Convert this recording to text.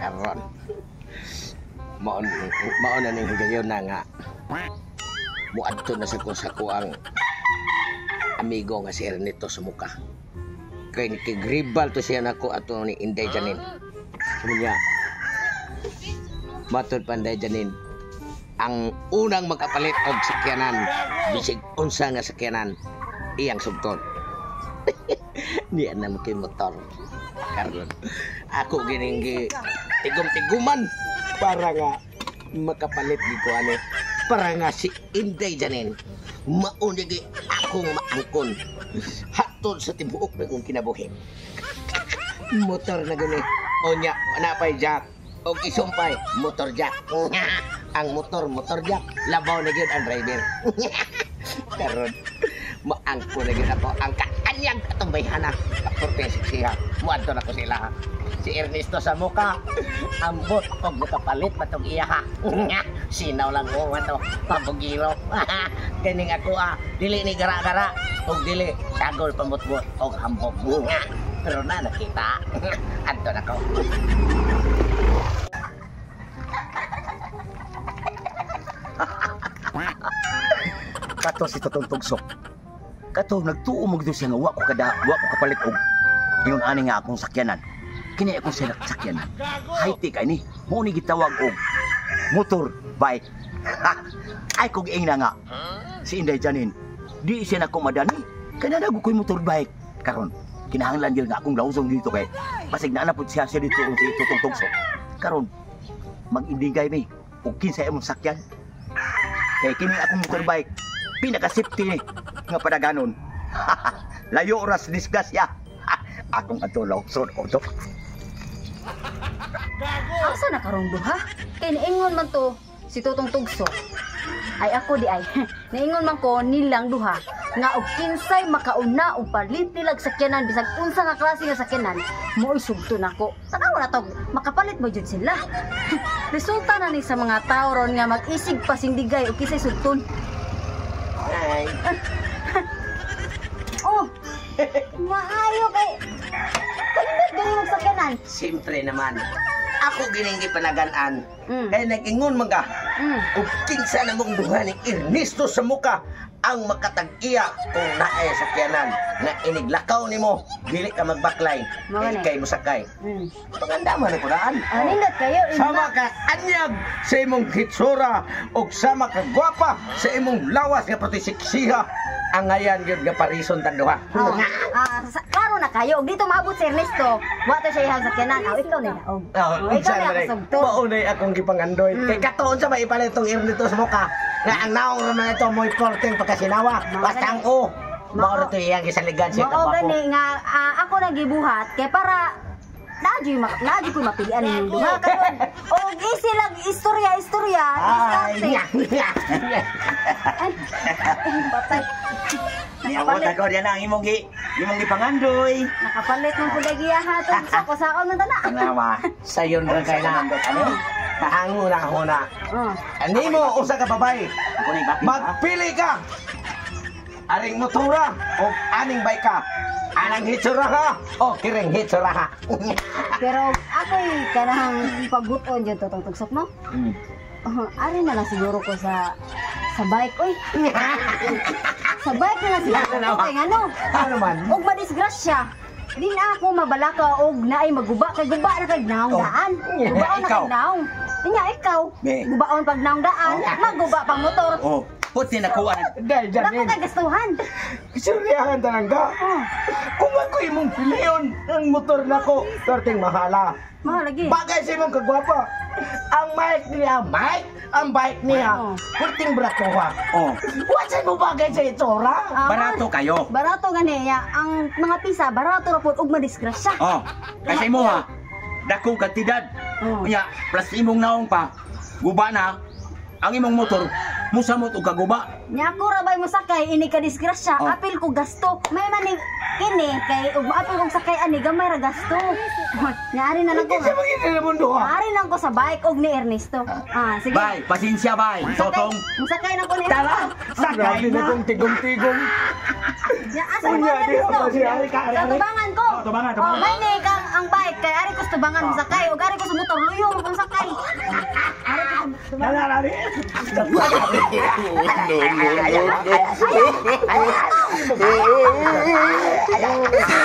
Karon. Maon maon na ning higayon na nga muadto na sa ko sa kuang amigo nga si Ernesto Sumuka. Kay nikigribal to siya nako ato ni Inday Janin. Sabi niya, matod pa Inday Janin, ang unang makapalit og sakyanan, bisig unsa nga sakyanan, iyang sugton. Niya na mo kay motor. Karon, ako gining tigom-tiguman para nga makapalit gi ko ano. Para nga si Inday Janin mauni gi akong maangkon hatod sa tibuok na kong kinabuhi. Motor na gani. Onya, napay jack. Og isumpay, motor jack. Ang motor, motor jack. Labaw na gyud ang driver. Karon, maangkon na gyud ako ang kaanyag atong bayhana. Kapurte siksiha. Muadto na ko sila. Si Ernesto sa muka. Ambot og makapalit matong iya ha. Sinaw lang ko ato pabugiro. Kining ako ah, dili ni gara-gara og dili sagol pamutbot og hambog. Pero na nakita. Adto na ko. Kato si Totong Tugsok. Kato nagtuo mo gid siya nga wa ko kada wa ko kapalit og ingon ani nga akong sakyanan. Kini akong sakyanan. High-tech ay ni. Mo ni gitawag og motor bike. Ay kog ingna nga. Si Inday Janin, di siya nako madani. Kay nanago ko'y motor bike. Karon kinahanglan gyud nga akong lawson dito kay basig naa na pud siya siya dito si Totong Tugsok. Karon mag-indigay mi og kinsa imong sakyan. Kay kini akong motorbike pinaka safety ni nga padaganon. Layo oras disgrasya. Akong ato lawson auto. Asa na karong duha? Kay niingon man to si Totong Tugsok. Ay ako di ay. Niingon man ko nilang duha nga og kinsay makauna og palit nilag sakyanan bisag unsa nga klase nga sakyanan, mo'y sugto nako. Tanaw na to, makapalit mo jud sila. Resulta na ni sa mga tao ron nga mag-isig pasindigay og kinsay sugton. Ay, Oh. Maayo kay kanindot gani mong sakyanan. Siyempre naman. Ako gining gipanagan-an. Mm. Kay nag-ingon man ka. Ug kinsa namong duha ni Ernesto sa muka ang makatag-iya kung naay sakyanan nga iniglakaw nimo dili ka magbaklay Mao kay ni. kay mosakay. Panganda man ako daan. Ah, nindot kayo. Sama ka anyag sa imong hitsura ug sama ka gwapa sa imong lawas nga pati siksiha ang ngayan gyud nga parison tang duha. Oh, klaro na kayo. Og dito maabot si Ernesto, wa to siya ihang sakyanan. Aw, ikaw na og. Oh, Oh, ikaw na man ako sugto. Maunay akong gipangandoy. Kay katuon sa maipalit tong Ernesto sa muka. Nga ang naong raman ito mo'y korteng pagkasinawa. Basta ang o. Mao ra to iyang gisaligan siya Mao kagwapo. gani nga ako nagibuhat kay para naadyoy ko mapilian ninyong duha karon. Og easy lang istorya istorya, Ay, diskarte. nya, nya, nya. Ay, ay, patay. Niabot Nakapalit, ako diyan ang imong gi imong gipangandoy. nakapalit man pud giya ha to sa ko man tana. Nawa. Sayon ra kay na. Ano? Ang una-una. Oh. Animo usa ka babae. Ako ni bakit? Magpili ka. Aring motora o aning bike. Anang hitsura ha o kiring hitsura ha. Pero ako'y kanang pagbuton jud to tong tugsok no. Oh, ari na lang siguro ko sa bike oy. Sa bike na lang siguro ko kay ngano. Ano man? Og madisgrasya. Di na ako mabalaka og naay maguba kay guba na kay naong Oh. daan. Gubaon na Ikaw. kay naong. Nya ikaw, Me. gubaon pag naong daan, maguba pang motor. Oh, puti na kuan. Dahil Dako Janin, kay gastuhan. Istoryahan talaga. Oh, Kung ako imong piliyon ang motor nako, torting mahala. mao lagi. Bagay sa imong kagwapa. Ang mic niya, mic, ang bike niya, Oh. kurting brakuha. Oh, What's mo bagay sa itsura? Ah, barato kayo. Barato gani ya ang mga pisa barato ra pud og madisgrasya. Oh, kasi mo ha, dakong kantidad. Oh. Unya, plus imong naong pa, guba na, ang imong motor, musamot og kaguba. Nya ako ra bay mo sakay ini ka disgrasya, Oh. apil ko gasto. May maning kini kay ug maapil kong sakay ani gamay ra gasto. Nya ari na lang ko. Kasi mga ina mundo ha. Ari lang ko sa bike og ni Ernesto. Ah, sige. Bay, pasensya bay. Totong, Musakay na ko ni tara, sakay Grabe na na. kong tigom-tigom. Nya asa mo Unya, di Ernesto? ako siya. Sa tubangan ko. Oh, tubangan, tubangan. Oh, may ni kang ang bike kay ari ko sa tubangan mo sakay ug ari ko sa motor luyo mo kong sakay. Ari ko sa tubangan. No, no, no, no.